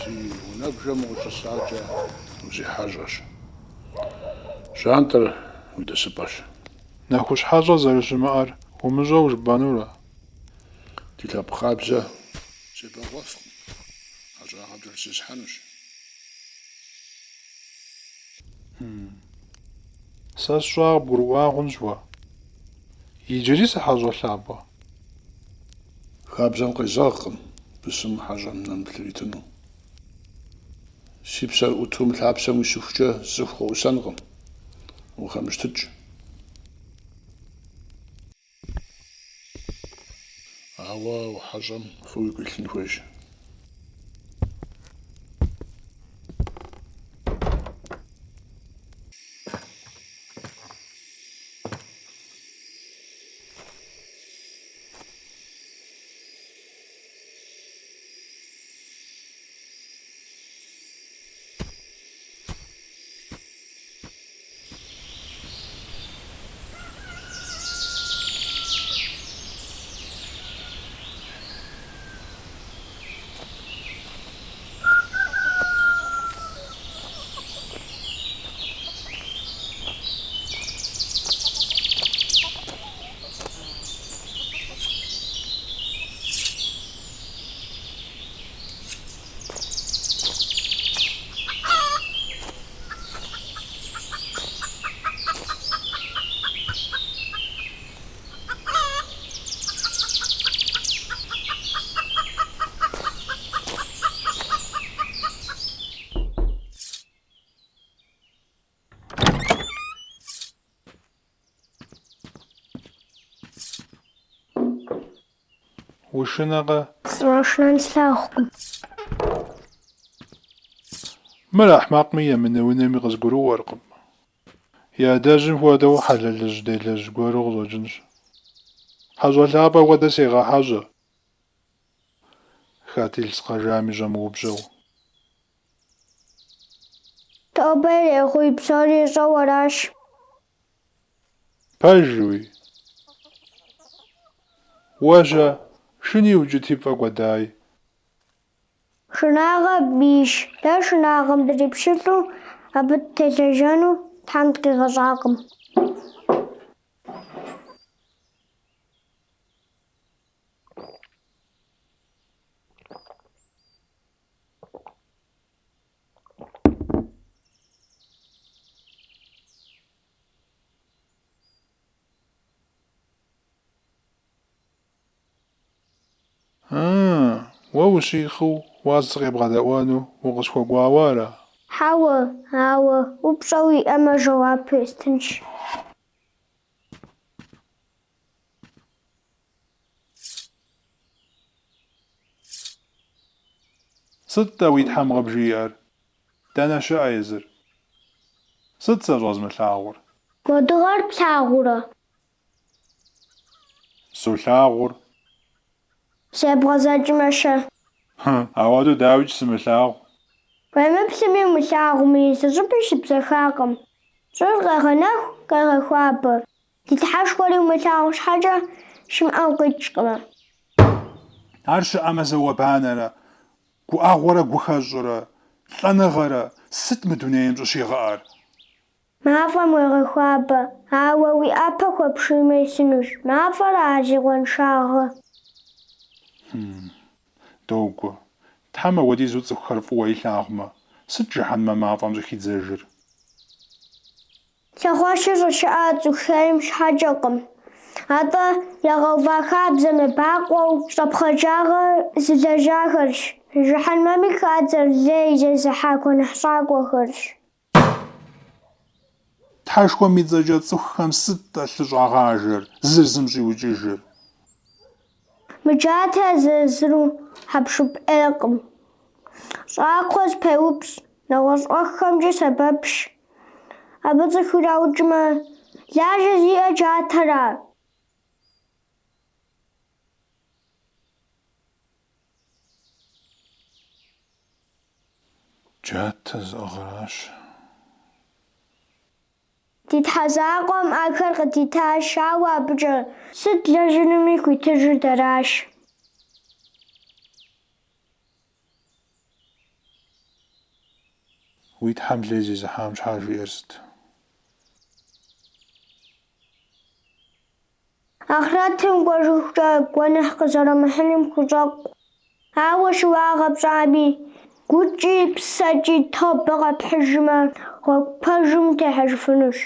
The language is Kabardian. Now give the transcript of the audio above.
Си унэбжэм укъыщӏысакӏэ узихьэщӏэщ. Жьантӏэр уи тӏысыпӏэщ. Нэхущ хьэщӏэ зэрыщымыӏэр умыщӏэу жыпӏэнурэ? Ди лъэпкъ хабзэ себэкъуэфкъым, хьэщӏагъэ пкӏэлъызесхьэнущ. Сэ сщӏар къыбгурыӏуа хъунщ уэ. Иджыри сыхьэщӏэ лъапӏэ? Хабзэм къезэгъкъым бысымым хьэщӏэм нэмыплъ иритыну. Си псэр ӏуту мы лъапсэм уисыхукӏэ цӏыху къоӏусэнкъым, укъыхэмыщтыкӏ. Ауэ хьэщӏэм фӏы уигу илъын хуейщ. Ушынэкъэ? Сыщӏэшынэн слъагъукъым. Мыр ахьмакъми емынэунэми къызгурыӏуэркъым. И адэжьым хуэдэу хьэлэлыжь делэжь гуэру къыщӏэкӏынщ. Хьэщӏэ лъапӏэ хуэдэ сегъэхьэщӏэ, хэт илъ згъэжами щӏэмыупщӏэу. Тобэ ирехъуи, псори ищӏэу аращ. Пэжуи? Уэ-щэ, шыни укӏыти пфӏэкӏуэдай. Шынагъэр бийщ. Дэ шынагъэм дрипщылӏу абы дытелэжьэну Тхьэм дыкъигъэщӏакъым. А, уэ ущихъыу уаз сыкъебгъэдэӏуэну укъысхуэкӏуауэ ара? Хьэуэ, ауэ упщӏэ уиӏэмэ, жэуап естынщ. Сыт-тӏэ уи Тхьэм къыбжиӏэр? Дэнэ щыӏэ езыр? Сыт сэ щӏэзмылъагъур? Мо дыгъэр плъагъурэ? Солъагъур. Зебгъэзэкӏмэ-щэ? Хьы, ауэдэу дауикӏ сымылъагъу. Уемыплъми умылъагъуми, зыщӏыпӏи щыбзэхакъым. Щӏыр къегъэнэху, къегъэхуабэ. Ди Тхьэшхуэри умылъагъу щхьэкӏэ, щымыӏэу къикӏкъым. Ар щыӏэмэ зауэ-банэрэ, гуӏэгъуэрэ гухэщӏрэ, лӏэныгъэрэ сыт мы дунейм щӏыщигъыӏэр? Мафӏэм уегъэхуабэ, ауэ уи ӏэпэ хуэпшиймэ исынущ. Мафӏэра ар зи къуаншагъэр? Догуэ. Тхьэм апхуэдизу цӏыхухэр фӏыуэ илъагъумэ, сыт жыхьэнмэ мафӏэм щӏыхидзэжыр? Лъэхъуэщыр щӏыщыӏэр цӏыху хейм щхьэкӏэкъым, атӏэ ягъэува хабзэм ебакъуэу щӏэпхъаджагъэ зылэжьахэрщ, жыхьэнмэми хадзэр лей зезыхьа гуэныхьщӏакӏуэхэрщ. Тхьэшхуэм и цӏэкӏэ цӏыхухэм сыт-тӏэ лъы щӏагъажэр, зыр зым щӏиукӏыжыр? Мы джатэр езыр-езыру хьэпшып ӏейкъым. Щӏакхъуэ зэпеупщӏ, нэгъуэщӏ ӏуэхухэмкӏи сэбэпщ. Абы цӏыху ираукӏмэ, лажьэ зиӏэр джатэра? Джатэ зыӏыгъращ. Ди Тхьэ закъуэм ахэр къыдитащ, ауэ абыкӏэ сыт длэжьынуми хуитыжыр дэращ. Уи Тхьэм лей зезыхьам щхьа жиӏэр сыт? Ахърэтым кӏуэжыхукӏэ гуэныхь къызэрымыхьыным хущӏэкъу. Ауэ щыуагъэ пщӏами, гукӏи псэкӏи тобэ къэпхьыжмэ, гъуэгу пэжым утехьэжыфынущ.